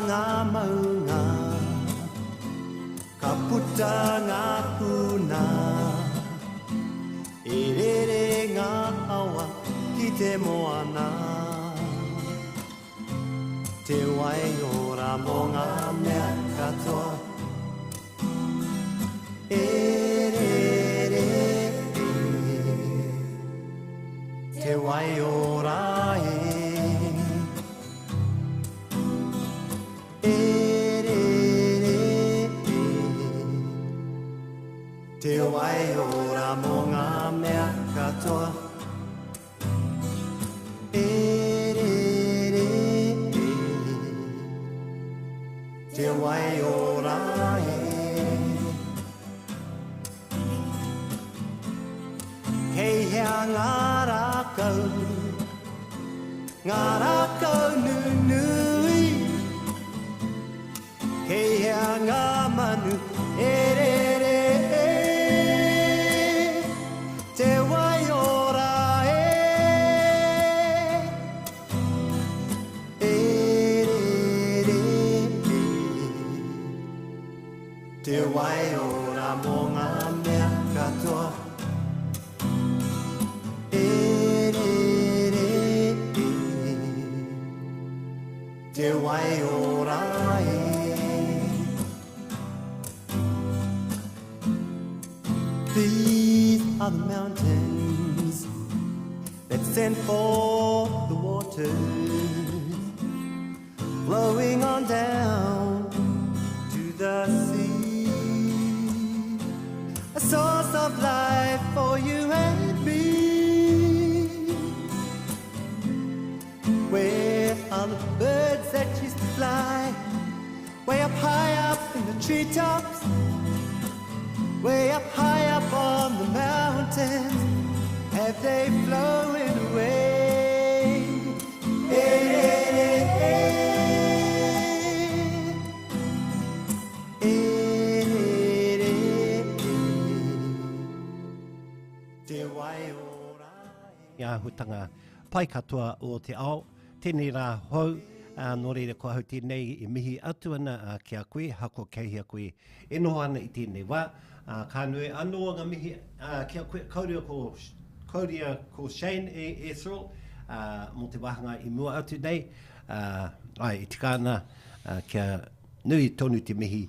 ngā maunga, ka puta ngā puna, e rere ngā awa ki te moana. Te waiora mō ngā mea katoa. E rere e, te waiora e. E rere e, te waiora mō ngā mea katoa. E rere e, te waiora e. Kei hea ngā rākau, ngā rākau nunui? Kei hea ngā manu e rere e, te waiora e, e rere e, te waiora mō ngā mea katoa. E rere e. Te waiora e. These are the mountains that send forth the waters, flowing on down to the sea. A source of life for you and me. Where are the birds that used to fly? Way up high up in the treetops, way up high up on the mountains, have they flown away? Hey, hey, hey, hey. Hey, hey, hey. Te waiora e. Ngā āhuatanga pai katoa o te ao. Tēnei rā hou, ā, nō reira ko ahau tēnei e mihi atu ana ā, ki a koe, ahakoa kei hea koe e noho ana i tēnei wā. Ā, ka nui anō ngā mihi ā, ki a koe, kauria ko, kauria ko Shane e, e Cyril, ā, mō te wāhanga i mua atu nei. Ā, āe, e tika ana ā, kia nui tonu te mihi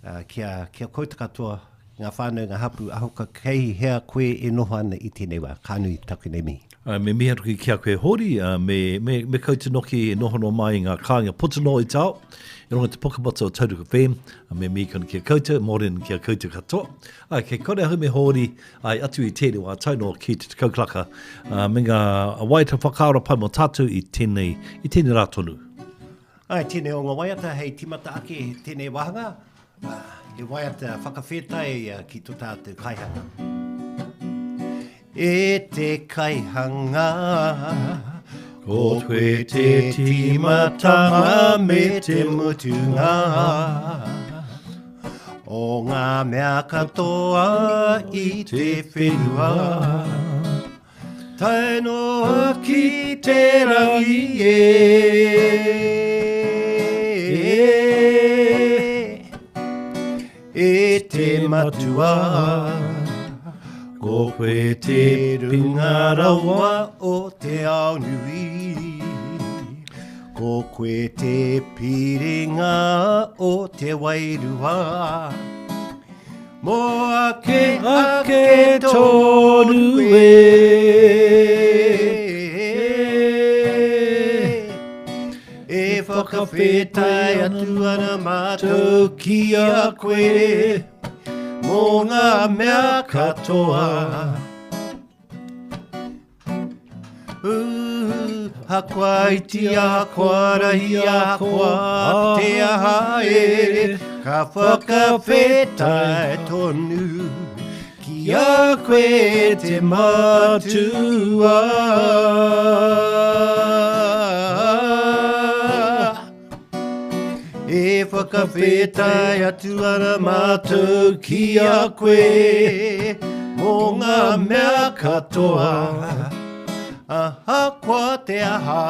ā, ki a, ki a koutou katoa, Ngā whānau, ngā hapū, ahakoa kei hea koe e noho ana i tēnei wā, ka nui taku nei mihi. Ā, me mihi atu hoki ki a koe Hōri, ā, me, me, me koutou noki e noho noa mai i ngā kāinga puta noa i te ao, i runga i te pukamata o Tauranga FM, ā, me mihi kanu ki a koutou, mōrena ki a koutou katoa. Ā, kei kore ahau me Hōri, āe, atu i tēnei wā tau noa ki te 10 karaka, ā, me ngā waiata whakaaro pai mō tātou i tēnei, i tēnei rā tonu. Āe, tēnei o ngā waiata hei tīmata ake tēnei wāhanga, He waiata whakawhetai ki to tātou kaihanga. E te kaihanga, ko koe te tīmatanga me te mutunga o ngā mea katoa i te whenua. Tae noa ki te rangi e. E te matua, ko koe te runga rawa o te ao nui. Ko koe te piringa o te wairua. Mō ake, ake tonu e. E whakawhetai atu ana mātou ki a koe mō ngā mea katoa. Ahakoa iti, ahakoa rahi, ahakoa te aha e, ka whakawhetai tonu ki a koe te Matua. E whakawhetai atu ana mātou ki a koe mō ngā mea katoa. Ahakoa te aha,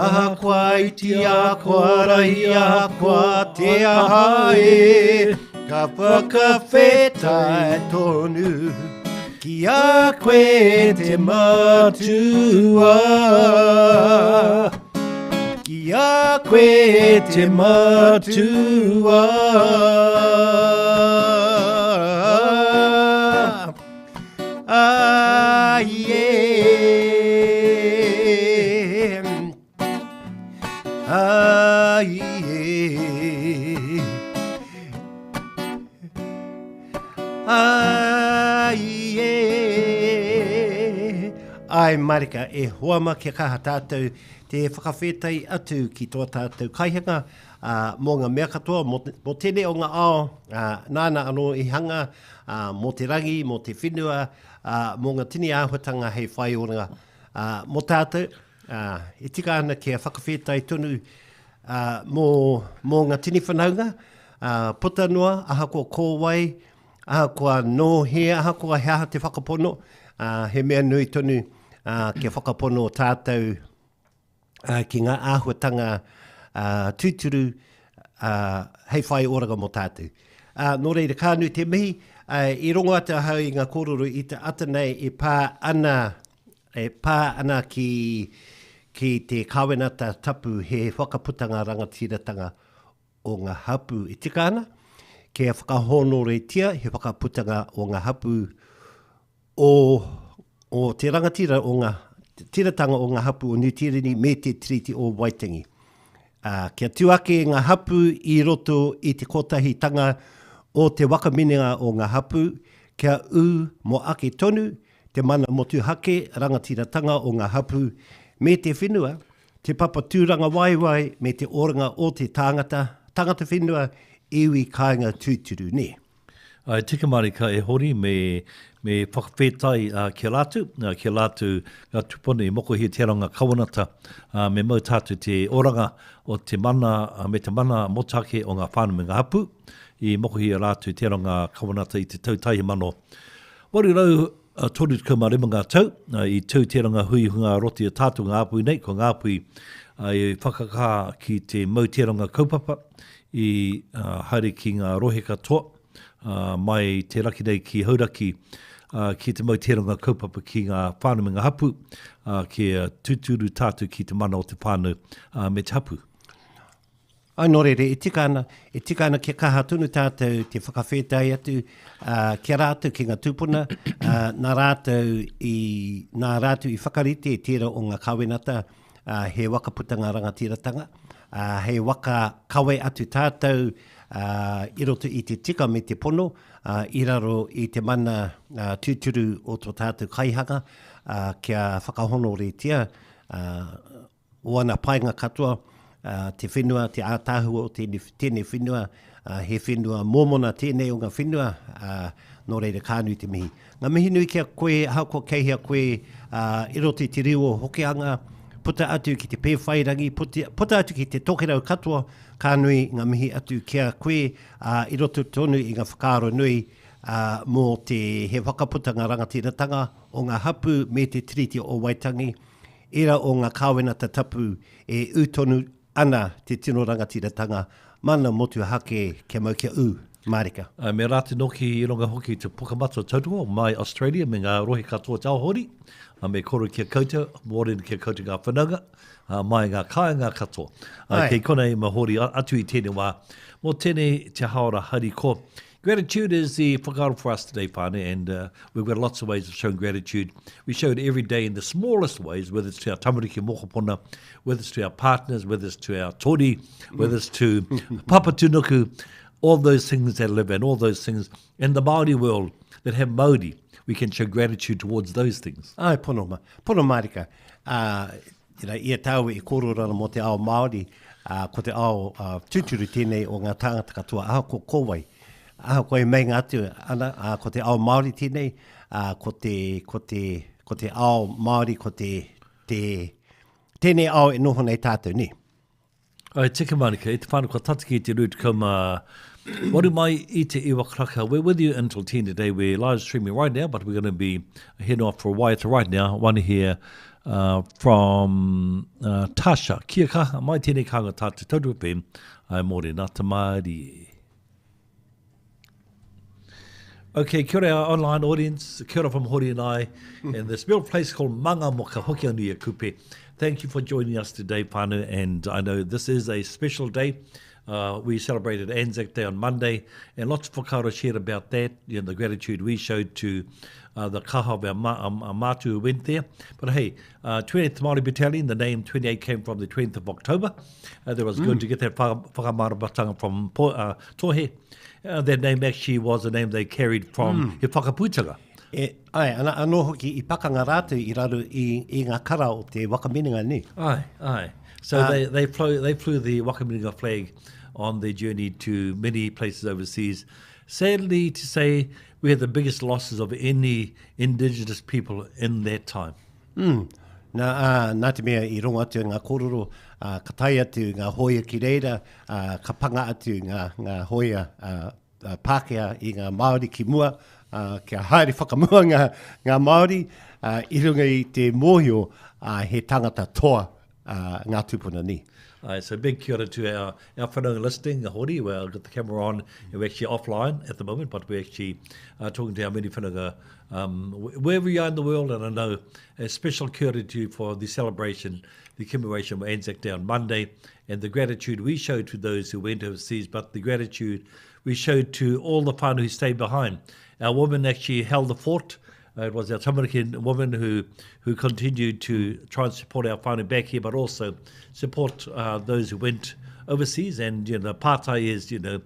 Ahakoa iti, ahakoa rahi, ahakoa te aha e, ka whakawhetai tonu ki a koe te Matua. Ki a koe te Matua. Ai e. Ai e. Ai e. Ai marika, e hoa ma kia kaha tātou te whakawhētai atu ki tō tātou kaihanga ā, mō ngā mea katoa, mō, mō tēnei o ngā ao, ā, nāna anō i hanga, ā, mō te rangi, mō te whenua, ā, mō ngā tini āhuatanga hei whai oranga, ā, mō tātou, ā, e tika ana kia whakawhētai tonu, ā, mō, mō ngā tini whanaunga, ā, puta noa, ahakoa ko wai, ahakoa nō hea, ahakoa he aha te whakapono, ā, he mea nui tonu, ā, kia whakapono tātou, ki ngā āhuatanga tūturu hei whai oranga mō tātou. Nō reira, ka nui te mihi, i rongo atu ahau i ngā kōrero i te ata nei e pā ana, e pā ana ki, ki te Kāwenata Tapu he whakaputanga rangatiratanga o ngā hapū e tika ana, kia whakahōnoretia he whakaputanga o ngā hapū o, o te rangatira o ngā tiratanga o ngā hapū o Niu Tīreni me te Tiriti o Waitangi. Ā, kia tū ake ngā hapū i roto i te kotahitanga o te wakaminenga o ngā hapū, kia ū mō ake tonu te mana motuhake rangatiratanga o ngā hapū me te whenua, te papa tūrangawaewae me te oranga o te tāngata, tangata whenua, iwi kāinga tūturu, nē. Āe, tika mārika e Hori, me, me whakawhetai ki a rātou, ki a rātou ngā tūpuna i mokohia te aranga kawanata, me mau tātou te oranga o te mana me te mana motuhake o ngā whānau me ngā hapū, i mokohia rātou te aranga kawanata i te tau 1835 ngā tau, i tū te aranga hui hunga roti a tātou ngā hapū nei, ko Ngāpuhi i whakakaha ki te mau te aranga kaupapa, i haere ki ngā rohe katoa, mai te raki nei ki Hauraki, ki te mau tēranga kaupapa ki ngā whānau me ngā hapū, kia tūturu tātou ki te mana o te whānau me te hapū. Ai, nō reira, e tika ana, e tika ana kia kaha tonu tātou te whakawhētai atu ki a rātou, ki ngā tūpuna, nā rātou i, nā rātou i whakarite tērā o ngā kawenata, ā, he waka putanga rangatiratanga, ā, hei waka kawe atu tātou, ā, i roto i te tika me te pono, ā, i raro i te mana, ā, tūturu o tō tātou kaihanga, ā, kia whakahonoretia, ā, o ana painga katoa, ā, te whenua, te ātaahua o tēnei, tēnei whenua, ā, he whenua mōmona tēnei o ngā whenua, ā, nō reira ka nui te mihi. Ngā mihi nui ki a koe, ahakoa kei hea koe, ā, i roto i te riu o Hokianga, puta atu ki te Pēwhairangi, puta atu ki te Tokerau katoa, ka nui ngā mihi atu ki a koe, ā, i roto tonu i ngā whakaaro nui, ā, mō te he whakaputanga rangatiratanga o ngā hapū me te Tiriti o Waitangi, ērā o ngā kāwenata tapu e ū tonu Ana te tino rangatiratanga, mana motuhake kia mau kia ū, mārika. Ā, me rātou noki i runga hoki i te Pukamata Tautoko mai Australia me ngā rohe katoa o Te Ao Hori, ā, me koro ki a koutou, mōrena ki a koutou ngā whanaunga, ā, mai ngā kāinga katoa. Ā, kei konei ma Hori atu i tēnei wā. Mō tēnei te haora hariko. Gratitude is the whakaaro for us today, whānau, and uh, we've got lots of ways of showing gratitude. We show it every day in the smallest ways, whether it's to our tamariki mokopona, whether it's to our partners, whether it's to our tori, whether it's to Papatunuku, all those things that live and all those things in the Māori world that have Māori, we can show gratitude towards those things. Ai, pono, ma, pono mārika. Uh, you know, i a tāua e kōrero ana mō te ao Māori, ā, ko te ao ā, tūturu tēnei o ngā tāngata katoa, ahakoa ko wai, ahakoa e meinga atu ana, ā, ko te ao Māori tēnei, ā, ko te, ko te, ko te ao Māori, ko te, te, tēnei ao e noho nei tātou, nē? Ai, tika marika, e te whānau kua tata ki te 28 mai i te iwa karaka. We're with you until 10 today. We're live streaming right now, but we're going to be heading off for a waiata right now. Want to hear. Uh, from uh, Tasha. Kia kaha, mai tēnei kānga tā te Taurua FM, ai mōrena tamari. Okay, kia ora our online audience. Kia ora from Hori and I in this little place called Mangamuka, Hokianui a Kupe. Thank you for joining us today, whānau, and I know this is a special day. Uh, we celebrated Anzac Day on Monday, and lots of whakaaro shared about that, you know, the gratitude we showed to uh, the kaha of our, ma- um, our mātu who went there. But hey, uh, 28th Māori Battalion, the name 28 came from the 20th of October. Uh, that was mm. good to get that whakamaramatanga from uh, Tohe. Uh, that name actually was a name they carried from mm. He Whakaputanga. E, ai, ana, anō hoki i pakanga rātou i raro i, i ngā kara o te wakaminenga, nē? Ai, ai. So uh, they, they, flew, they flew the wakaminenga flag on their journey to many places overseas. Sadly to say, we had the biggest losses of any indigenous people in that time. Mm. Nā, ā, nā te mea i rongo atu ngā kōrero, ā, ka tae atu ngā hōia ki reira, ā, ka panga atu ngā, ngā hōia, ā, Pākehā i ngā Māori ki mua, ā, kia haere whakamua ngā, ngā Māori, ā, i runga i te mōhio, ā, he tangata toa, ā, ngā tūpuna ni. Aye, so big kia ora to our, our whanaunga listening, Hori, well, I've got the camera on, and we're actually offline at the moment, but we're actually uh, talking to our many whanaunga um, wherever you are in the world, and I know a special kia ora to you for the celebration, the commemoration of Anzac Day on Monday, and the gratitude we showed to those who went overseas, but the gratitude we showed to all the whānau who stayed behind. Our women actually held the fort. Uh, it was our tamariki women who, who continued to try and support our whānau back here, but also support uh, those who went overseas. And, you know, the pātai is, you know,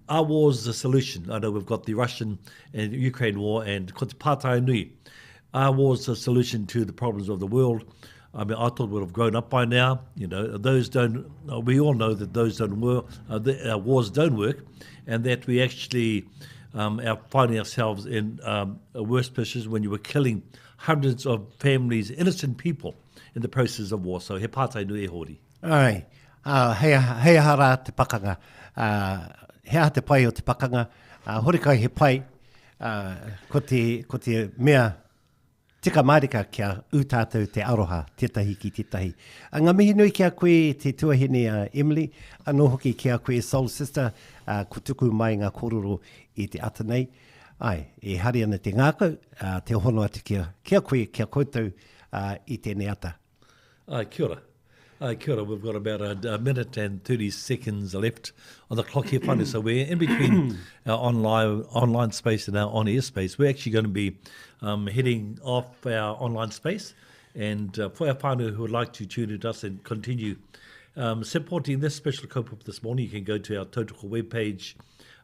our war is the solution. I know we've got the Russian and Ukraine war and ko te pātai nui. Our war is the solution to the problems of the world. I mean, I thought we'd have grown up by now. You know, those don't. Uh, we all know that those don't work. Uh, the, uh, wars don't work, and that we actually um, are finding ourselves in um, a worse position when you were killing hundreds of families, innocent people, in the process of war. So he pātai nui e hori. Ai, uh, hei, hei aha rā te pakanga. Uh, he aha te pai o te pakanga. Uh, horekai he pai, uh, ko, te, ko te mea Tika mārika kia ū tātou te aroha tētahi ki tētahi. A ngā mihi nui ki a koe te tuahine a Emily, anō hoki ki a koe Soul Sister, ā, ko tuku mai ngā kōrero i te ata nei. Āe, e hari ana te ngākau, ā, te hono atu ki a, ki a koe, ki a koutou, ā, i tēnei ata. Āe, kia ora. Āe, kia ora. We've got about a, a minute and 30 seconds left on the clock here, whānau. So we're in between our online, online space and our on-air space. We're actually going to be um, heading off our online space. And uh, for our whānau who would like to tune in to us and continue um, supporting this special kaupapa this morning, you can go to our Tautoko webpage.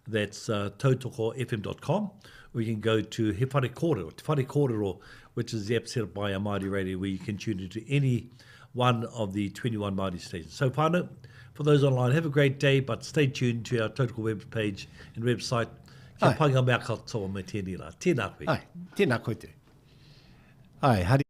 That's uh, tautokofm.com. Or you can go to He Whare Kōrero, Te Whare Kōrero, which is the app set up by our Māori Radio, where you can tune into any one of the 21 Māori stations. So, whānau, for those online, have a great day, but stay tuned to our Tautoko webpage and website. Kia pai ngā mea katoa me tēnei rā. Tēnā koe. Ai, tēnā koutou. Ai, hari.